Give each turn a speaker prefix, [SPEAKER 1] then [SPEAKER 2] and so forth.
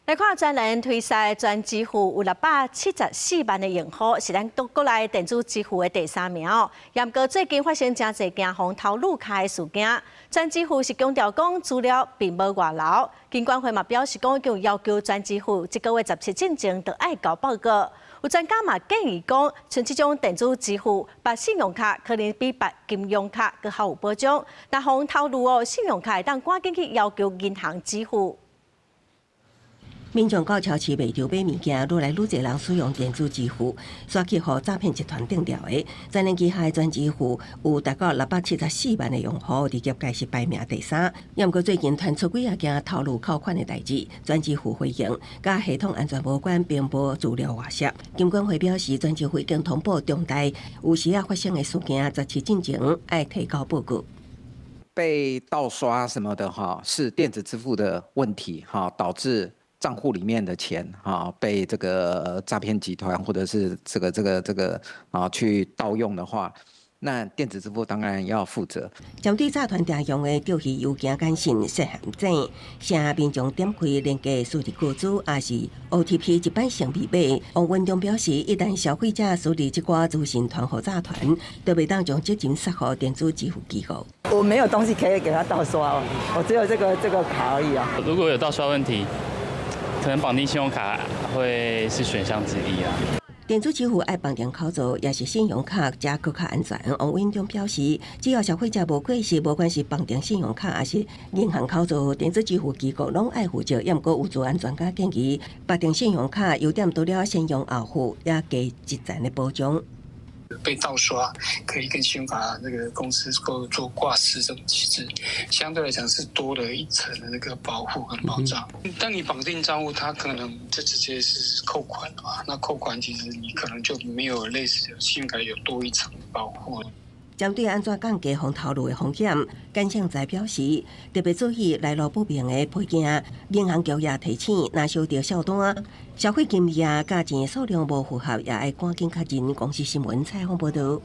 [SPEAKER 1] 來看專人推銷專支付有674萬的用戶，是咱國內電子支付的第三名哦。毋過最近發生誠濟驚予偷綠卡的事件，專支付是強調講資料並無外流。金管會嘛表示講，已經要求專支付這個月17進前就愛交報告。有專家嘛建議講，像這種電子支付，綁信用卡可能比綁金融卡閣較有保障。但予偷綠哦，信用卡會當趕緊去要求銀行支付。
[SPEAKER 2] 民眾到超市賣場買物件，愈來愈濟人使用電子支付，煞去予詐騙集團盯牢的。全聯旗下的專支付有達到674萬的用戶，佇業界是排名第三。毋過最近傳出幾仔件偷綠扣款的代誌，專支付回應，佮系統安全無關，並無資料外洩。金管會表示，專支付已經通報重大有時仔發生的事件，17進前愛提交報告。
[SPEAKER 3] 被盜刷什麼的哈，是電子支付的問題哈，導致賬戶裡面的錢啊被這個詐騙集團或者是這個啊去盜用的話，那電子支付當然要負責。
[SPEAKER 2] 針對詐騙常用的釣魚郵件簡訊設陷阱，請民眾點開連結輸入個資，抑是 OTP 一般性密碼。王文忠表示，一旦消費者輸入這寡資訊傳予詐團，就袂當將責任卸予電子支付機構。
[SPEAKER 4] 我沒有東西可以給他盜刷，我只有這個卡而已啊。
[SPEAKER 5] 如果有盜刷問題，可能綁定信用卡會是選項之一啊。
[SPEAKER 2] 電子支付愛綁定口座，抑是信用卡，才閣較安全。王文忠表示，只要消費者無過失，無管是綁定信用卡抑是銀行口座，電子支付機構攏愛負責。毋過有資安專家建議，綁定信用卡優點除了先用後付，也加一層的保障。
[SPEAKER 6] 被盜刷，可以跟信用卡那個公司做做掛失這種機制，相對來講是多了一層的那個保護跟保障。當你綁定賬戶，它可能就直接是扣款了嘛，那扣款其實你可能就沒有類似信用卡有多一層保護。
[SPEAKER 2] 針對按怎降低予偷綠的風險，簡勝才表示，特別注意來路不明的批件，銀行局也提醒，若收到數單，消費金額佮錢數量無符合，也愛趕緊確認。公視新聞採訪報導。